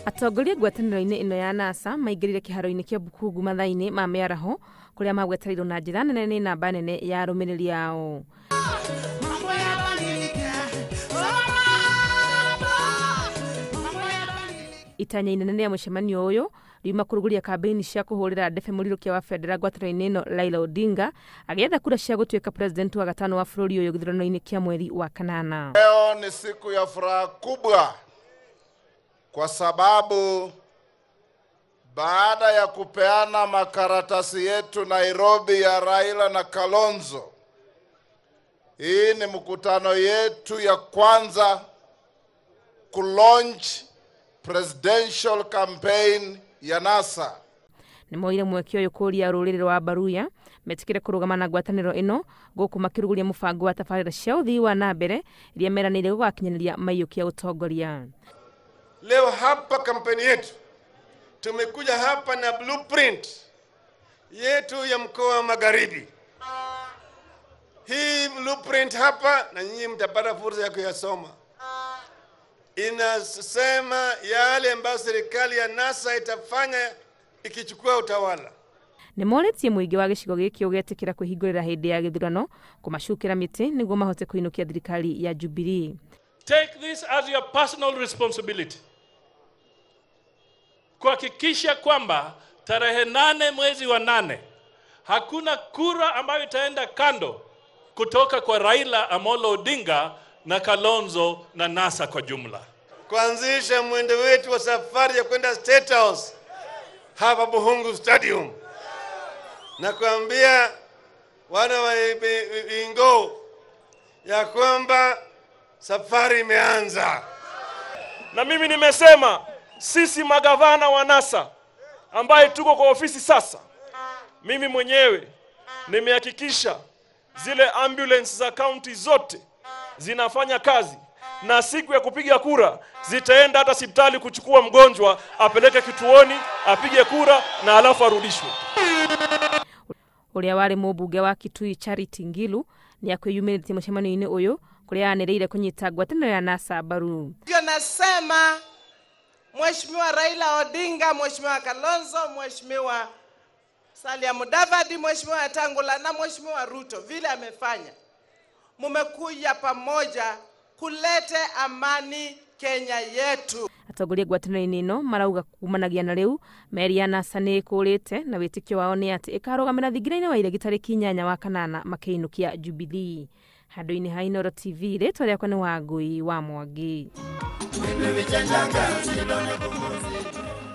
Atongoria ngwatanĩro-inĩ ĩno ya NASA maingĩrire kĩharo-inĩ kĩa Bukungu mathaa-inĩ ma mĩaraho kũrĩa magwetereirwo na njĩra nene nĩ namba nene ya arũmĩrĩri ao. Itanya inene rĩa mũcemanio ũyũ riuma kũrugũria kambĩini cia kũhũrĩra ndebe mũrirũkia wa bendera ngwatanĩro-inĩ ĩno Raila Odinga agĩetha kura cia gũtuĩka president wa gatano wa bũrũri ũyũ gĩthurano-inĩ kĩa mweri wa kanana. Leo ni siku ya furaha kubwa kwa sababu baada ya kupeana makaratasi yetu Nairobi ya Raila na Kalonzo, hii ni mkutano yetu ya kwanza kulaunch presidential campaign ya NASA. Nĩ moire mweke ũyũ kũria rũrĩrĩ rwa Baruya metikire kũrũgama na ngwatanĩro ĩno gũkũ makĩrugũria mũbango wa tabarĩra cia ũthii wa na mbere iria meranĩire gũgakinyanĩria maiyũkia ũtongoria. Leo hapa kampeni yetu tumekuja hapa na blueprint yetu ya mkoa wa Magharibi. Hii blueprint hapa, na nyinyi mtapata fursa ya kuyasoma, inasema yale ambayo serikali ya NASA itafanya ikichukua utawala. Nĩ morĩtie mũingĩ wa gĩcigo gĩkĩ ũgetĩkĩra kwĩhingũrĩra hĩndĩ ya gĩthurano kũmacukĩra mĩtĩ nĩguo mahote kũinũkia thirikari ya Jubilee. Take this as your personal responsibility. Kuhakikisha kwamba tarehe 8 mwezi wa 8 hakuna kura ambayo itaenda kando kutoka kwa Raila Amolo Odinga na Kalonzo na NASA kwa jumla. Kuanzisha mwendo wetu wa safari ya kwenda State House hapa Buhungu Stadium, na kuambia wana wa Ingo ya kwamba safari imeanza. Na mimi nimesema sisi magavana wa NASA ambaye tuko kwa ofisi sasa, mimi mwenyewe nimehakikisha zile ambulance za county zote zinafanya kazi, na siku ya kupiga kura zitaenda hata hospitali kuchukua mgonjwa apeleke kituoni apige kura na alafu arudishwe. Uria wari mũmbunge wa Kitui Charity Ngilu ni akwĩyumĩrĩtie mũcemanio-inĩ ũyũ kũrĩa anĩrĩire kũnyita ngwatanĩro ya NASA mbaru. Ndio nasema Mheshimiwa Raila Odinga, Mheshimiwa Kalonzo, Mheshimiwa Musalia Mudavadi, Mheshimiwa Wetangula na Mheshimiwa Ruto vile amefanya, mumekuja pamoja kulete amani Kenya yetu. Atongoria ngwatanĩro-inĩ ĩno marauga kumanagia na rĩu meri ya NASA nĩ ĩkũrĩte na wĩtĩkio wao nĩ atĩ ĩkarũgamĩra thingira-inĩ wa iregi tarĩki 8 wa kanana makĩinũkia Jubilee. Handũ-inĩ ha Inooro TV, rĩtwa rĩakwa nĩ Wangũi wa Mwangi.